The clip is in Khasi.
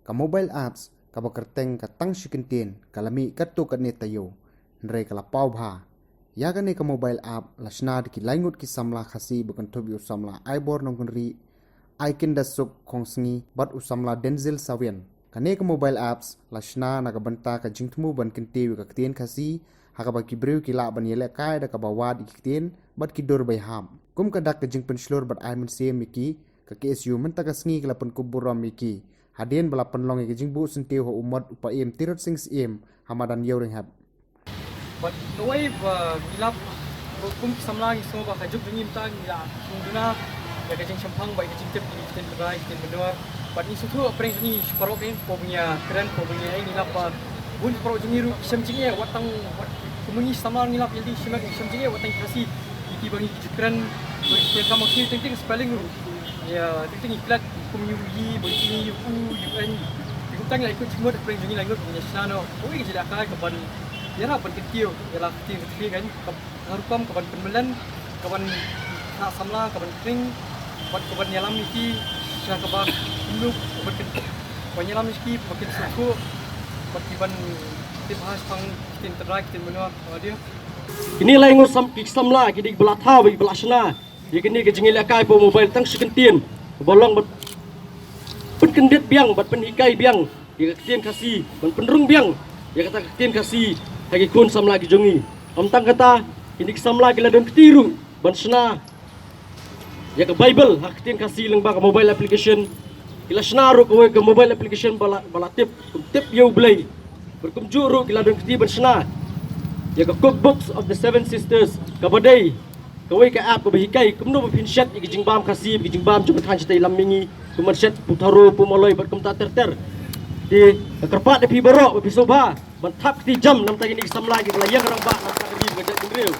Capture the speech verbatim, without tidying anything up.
Ka mobile apps kaba kyrteng ka Tang Shi Kyntien ka la mih katto katne taïew, hynrei ka la paw bha. Ïa kane ka mobile app la shna da ki laingut ki samla Khasi ba kynthup ïa u samla Aibor Nongkynrih, Aikinda Suk Khongsngi bad u samla Denzil Sawian. Kane ka mobile apps la shna na ka bynta ka jingthmu ban kyntiew ïa ka ktien Khasi, ha kaba ki briew ki lah ban ïalehkai da kaba wad ïa ki ktien bad ki dur ba ïahap. Kum ka dak ka jingpynshlur bad ai mynsiem ïa ki, ka K S U mynta ka sngi ka la pynkup burom ïa ki hadien ba la pynlong ïa ka jingbuh syntiew ha u mot u Paiem Tirot Sing Syiem ha madan Ïewrynghep. Bad kawei ba ngi lap, ruh kum ki samla ngi sngew ba ka juk jong ngi mynta ngi la shim duna ïa ka jingshemphang bad ïa ka jingtip ïa ki ktien trai, ki ktien Pyndonkam. Bad ngi sngewthuh pyrshah jong ngi shaphang eh, ko ba ngi ïakren, ko ba ngi ïa, ngi lap ba bun shaphang jong ngi ruh ki shem jingeh, wat tang wat kum ngi samla ngi lap ïa ki shem, ki shem jingeh wat tang Khasi. Ïa ki ba ngi kren ba ki kren ka Khasi, teng teng spelling ruh. Ïa, teng teng ngi klet kum ïa u, ïa ba ngi ïa u, ïa u en. Ïa kum tang la ikut jingmut pyrshah jong ngi la ngut ngi shna noh. Kawei ka jingïalehkai kaban ïarap ban kyntiew ïa la ka ktien ka trai kan, ka rukom kaban pynmlien, kaban kha samla, kaban khring, bad kaban ïalam ïa ki sha kaba kumno, kaban kyn, kaban ïalam ïa ki ba kin sngewthuh, bad ki ban tip ha shaphang ktien trai, ktien Pyndonkam. Kine laingut sam, ki samla ki dei ba la thaw, ba la shna ïa kane ka jingïalehkai hapoh mobile Tang Shi Kyntien, ba long ban pynkyndit biang bad pynhikai biang ïa ka ktien Khasi, ban pynrung biang ïa kata ka ktien Khasi ha ki khun samla ki jong ngi. Ym tang kata, kine ki samla ki la don kti ruh ban shna ïa ka Bible ha ka ktien Khasi lyngba ka mobile application. Ki la shna ruh kawei ka mobile application ba la, ba la tip, tip ïa U Blei. Bad kumjuh ruh ki la don kti ban shna ïa ka Cookbooks of the Seven Sisters, kaba dei kawei ka app kaba hikai kumno ba phin shet ïa ki jingbam Khasi, ki jingbam jong ka thaiñ shatei lam mihngi, kum ban shet pu tharo, pu maloi bad kumta ter ter. Te nga kyrpad ïa phi baroh ba phi sngewbha ban thap kti jam na ka bynta kine ki samla kiba la ïeng rangbah na ka bynta ka ri ka jaitbynriew.